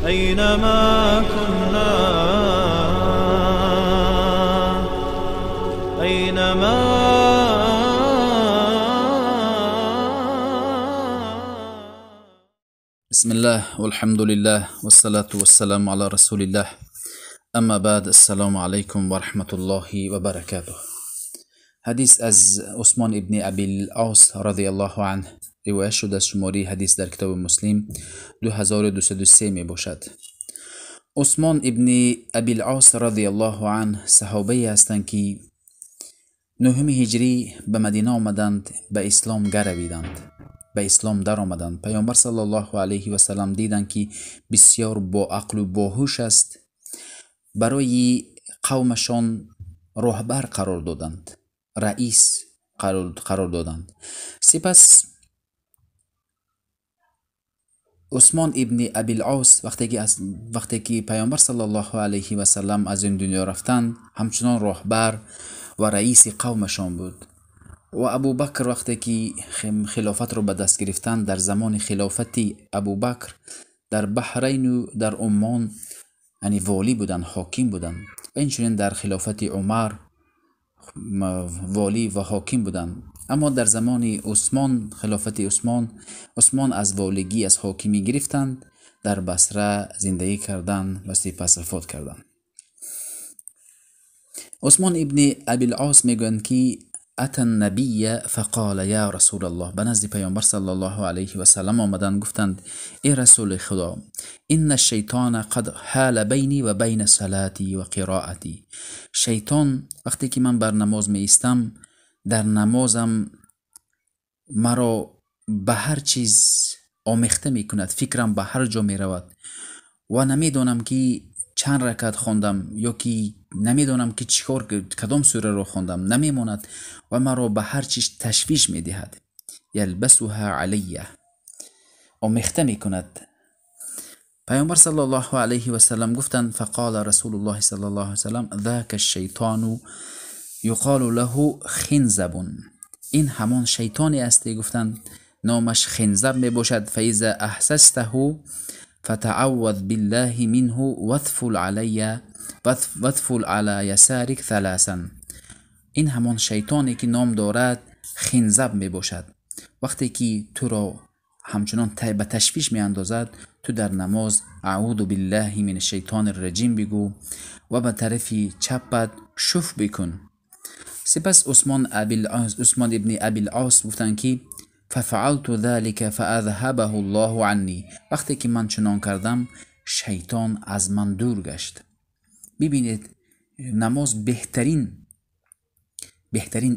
أينما كنا، أينما. بسم الله والحمد لله والصلاة والسلام على رسول الله، اما بعد، السلام علیکم و رحمت الله و برکاته. حدیث از عثمان ابن ابی العاص رضی الله عنه روایت شده است. شماره حدیث در کتاب مسلم 2203 می باشد. عثمان ابن ابی العاص رضی الله عنه صحابه هستند که نهم هجری به مدینه آمدند، به اسلام گرویدند، به اسلام در آمدند. پیامبر صلی الله علیه و سلم دیدند که بسیار با عقل و باهوش است، برای قومشان رهبر قرار دادند، رئیس قرار دادند. سپس عثمان ابن ابی العاص وقتی که پیامبر صلی الله علیه و سلم از این دنیا رفتند، همچنان رهبر و رئیس قومشان بود. و ابوبکر وقتی که خلافت رو به دست گرفتند، در زمان خلافت ابوبکر در بحرین و در عمان یعنی والی بودند، حاکم بودند. و اینچنین در خلافت عمر والی و حاکم بودند. اما در زمان عثمان، خلافت عثمان، عثمان از والگی، از حاکمی گرفتند، در بصره زندگی کردند و سپس وفات کردند. عثمان ابن ابی العاص میگویند که اتى النبی فقال یا رسول الله، به نزد پیامبر صلی الله علیه و سلم آمدند، گفتند ای رسول خدا، ان الشیطان قد حال بینی و بین صلاتی و قرائتی. شیطان وقتی که من بر نماز می ایستم، در نمازم مرا به هر چیز آمیخته می کند، فکرم به هر جا می رود و نمیدانم که چند رکعت خواندم یا که نمیدانم که چیکار، کدام سوره رو خواندم، نمیماند و مرا به هر چیز تشویش میدهد. یلبسها علیه، آمیخته میکند. پیامبر صلی الله علیه و سلم گفتند فقال رسول الله صلی الله علیه و سلم ذاک الشیطان یقال له خنزب. این همان شیطانی است که گفتند نامش خنزب میباشد. فاذا احسسته فتعوذ بالله منه واتفل علی واتفل علی یسارک ثلاثا. این همان شیطانی که نام دارد خنزب می باشد. وقتی که تو را همچنان به تشویش می اندازد، تو در نماز اعوذ بالله من الشیطان الرجیم بگو و به طرف چپت شف بکن. سپس عثمان ابن ابی العاص گفتند که ففعلت ذلك فاذهبه الله عنی. وقتی که من چنان کردم، شیطان از من دور گشت. ببینید نماز بهترین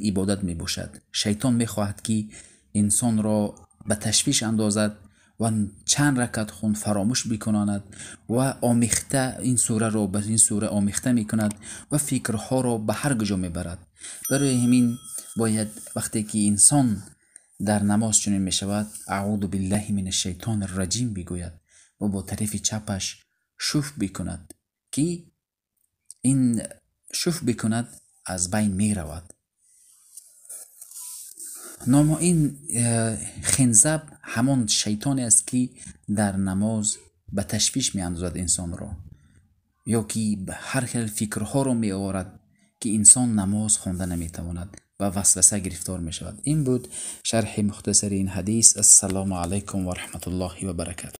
عبادت می باشد. شیطان می خواهد که انسان را به تشویش اندازد و چند رکعت خون فراموش بکناند و آمیخته این سوره را به این سوره آمیخته می کند و فکرها را به هر کجا می برد. برای همین باید وقتی که انسان در نماز چنین می شود، اعوذ بالله من الشیطان الرجیم بگوید و با طرف چپش شف بکند که این شف بکند از بین می رود. نام این خنزب همان شیطانی است که در نماز به تشویش می اندازد انسان را، یا که هر خیل فکرها را می آورد که انسان نماز خوانده نمی تواند و وسوسه گرفتار می شود. این بود شرح مختصر این حدیث. السلام علیکم و رحمت الله و برکاته.